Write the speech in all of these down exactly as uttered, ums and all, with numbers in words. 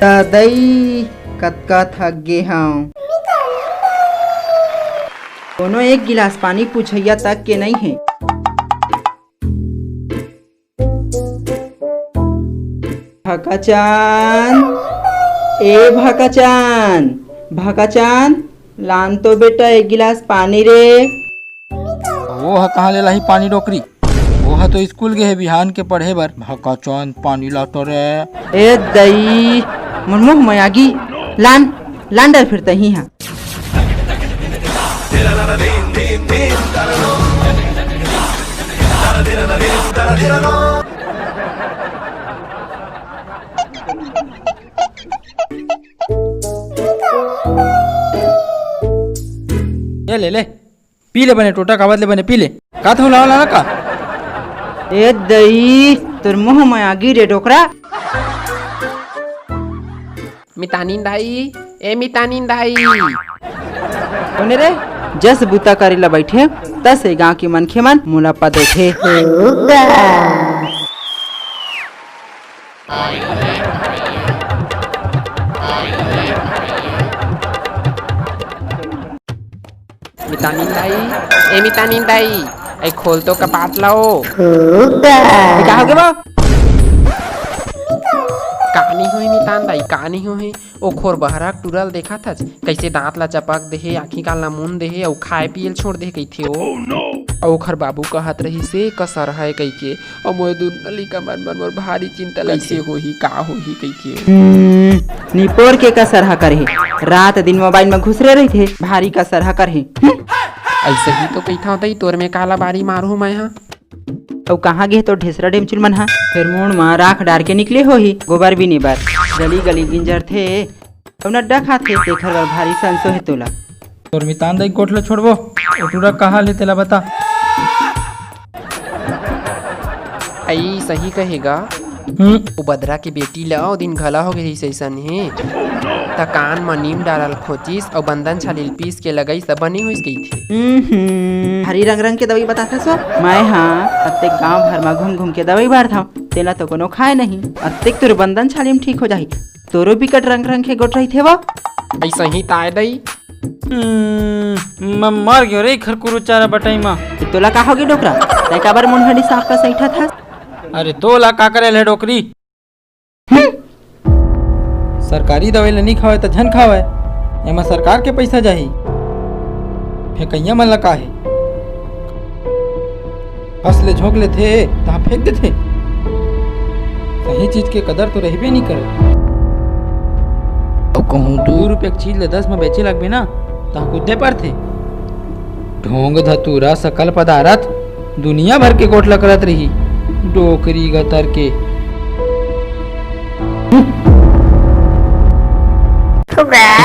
ददई, कतका थक गे हंव। कोनो एक गिलास पानी पूछइया तक के नइ हे। भकाचान, ए भकाचान, भकाचान, लान तो बेटा एक गिलास पानी रे। वो ह कहाँ ले लाही पानी डोकरी? वो ह तो स्कूल गे हे बिहान के पढ़े बर। भकाचान, पानी ला तो रे। ए दई, मोर मुंह में आगी। लान, लान डर फिरता ही हा। ये ले ले, पी ले बने, टोटा कावत ले बने, पी ले। का था लावा लाना का? ए दई, तोर मुंह में आगी रे डोकरा। मितानिन दाई, ए मितानिन दाई। कोने रे? जस बूता करे ला बैठे, तस ए गांव के मनखे मन मोला पा देथे। मितानिन दाई, ए मितानिन दाई, ए खोल तो कपाट ला ओ। ए, का हो गे बा? का नहीं होही मितान दाई, का नहीं होही? ओ खोर बहरा टुरल देखत हच, कइसे दांत ला चपक देहे, आँखी कान ला मूंद देहे, अउ खाए पिए ल छोड़ देहे कहिथे ओ। अउ ओखर बाबू कहत रहिसे, "कसर है," कहिके। अउ मोर दूनों लइका मन बर मोर भारी चिंता लगे। कइसे होही, का होही कहिके। हम्म, निपोर के कसर हा करही। रात दिन मोबाइल में घुसरे रहिथे, भारी कसर हा करही। हम्म। अइसे ही तो कहिथंव तई, तोर में काला बारी मारहूं मैं हा। अउ कहाँ गे तोर ढेसरा ढेमचुल मन हा? फेर मुड़ मा राख डार के निकले होही, गोबर बीने बर। गली गली गिंजरथे, अउ नड्डा खाथे, तेखर बर भारी संसो हे तोला। तोर मितान दाई गोठ ल छोड़बो, ओ टूरा कहाँ ले तेला बता। अई सही कहेगा। हम्म। ओ बदरा के बेटी ल ओ दिन घला हो गई अइसन हे। त कान म नीम डारल खोचिस अउ बंदन छाली ल पीस के लगइस त बने होइस कहिथे। हम्म, हरी रंग रंग के दवाई बताथस ओ। मैं हा अतेक गांव भर म घूम घूम के दवाई बांटथंव, तेला तो कोनो खाए नहीं। अतेक तोर बंदन छाली म ठीक हो जाही, तोरो बिकट रंग रंग के गोठ रहिथे वो। अइसा ही ताय दई। हम्म, मैं मर गयो रे खरकुरु चारा बटाई मा। ए, तोला का होगे डोकरा? तैं काबर मुंडहरी सांप का सैठत हस? अरे तोला का करे ले डोकरी? हम्म। सरकारी दवाई ल नी खावय त झन खावय, एमा सरकार के पइसा जाही। फेंकइया मन ल का हे? हंस ले झोंक लेथे, तहाँ फेंक देथे। सही चीज के कदर तो रहिबे नी करे। अउ कहूँ दू रुपया के चीज ल दस म बेचे लगबे ना, तहाँ कुद्दे पड़थे। ढोंग धतूरा सकल पदारथ, दुनिया भर के गोठ ल करत रही, डोकरी गतर के।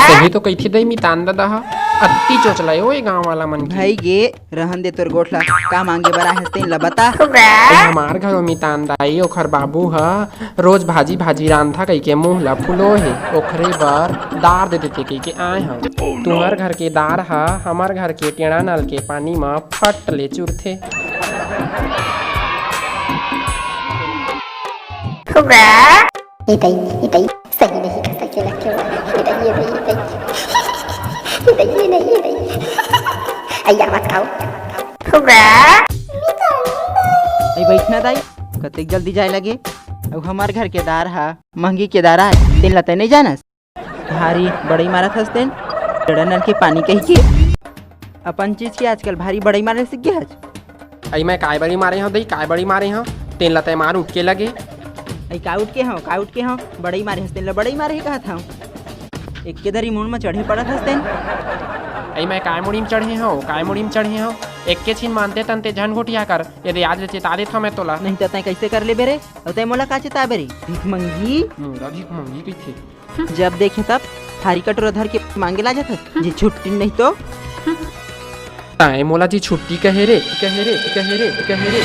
सही तो कहिथे दई मितान ददा ह, अत्ती चोचला ए ओ ए गांव वाला मन के। भाई गे, रहन दे तोर गोठ ला, का मांगे बर आहे तेन ला बता। अरे हमार घरो मितान दाई, ओखर बाबू ह रोज भाजी भाजी रांधथा कहिके मुंह ला फुलो हे, ओखरे बर दार दे देते कहिके आए हंव। तुंहर घर के दार ह हमर घर के टेड़ा नल के पानी म फट ले चुरथे। ए दई, ए दई, सही नहीं का सही लग क्यों? ए दई, ए दई, ए दई। ए दई, ए दई, ए दई। अइया मत खाओ। ए बइठ ना दाई, कतेक जल्दी जाए लगे। अउ हमर घर के दार हा महंगी के दार आय, तेन ला तैं नहीं जानस? भारी बड़ई मारत हस तेन, टेड़ा नल के पानी कहिके। अपन चीज के आजकल भारी बड़ई मारे सीख गे हच। अई मैं काय बड़ी मारे हंव दई, काय बड़ी मारे हंव? तेन ला तैं मार उठ के लगे। अई का उठ के हंव, का उठ के हंव? बड़ई मारे हस तेन ला बड़ई मारे हे कहत हंव। एक के दरी मुड़ म चढ़े पड़त हस तेन। अई मैं काय मुड़ी म चढ़े हंव, काय मुड़ी म चढ़े हंव? एक के छिन मानते तन ते झन गोठिया कर, यदि आज ले चेता देत हंव मैं तोला। नहीं त तैं कइसे कर लेबे रे? अउ तैं मोला का चेताबे रे? भीख मंगी? मोला भीख मंगी कहिथे। जब देखे तब थारी कटोरा धर के मांगे ला जाथस, जी छुट्टी नहीं तो। ताए मोला जी छुट्टी कहे रे, कहे रे, कहे रे, कहे रे।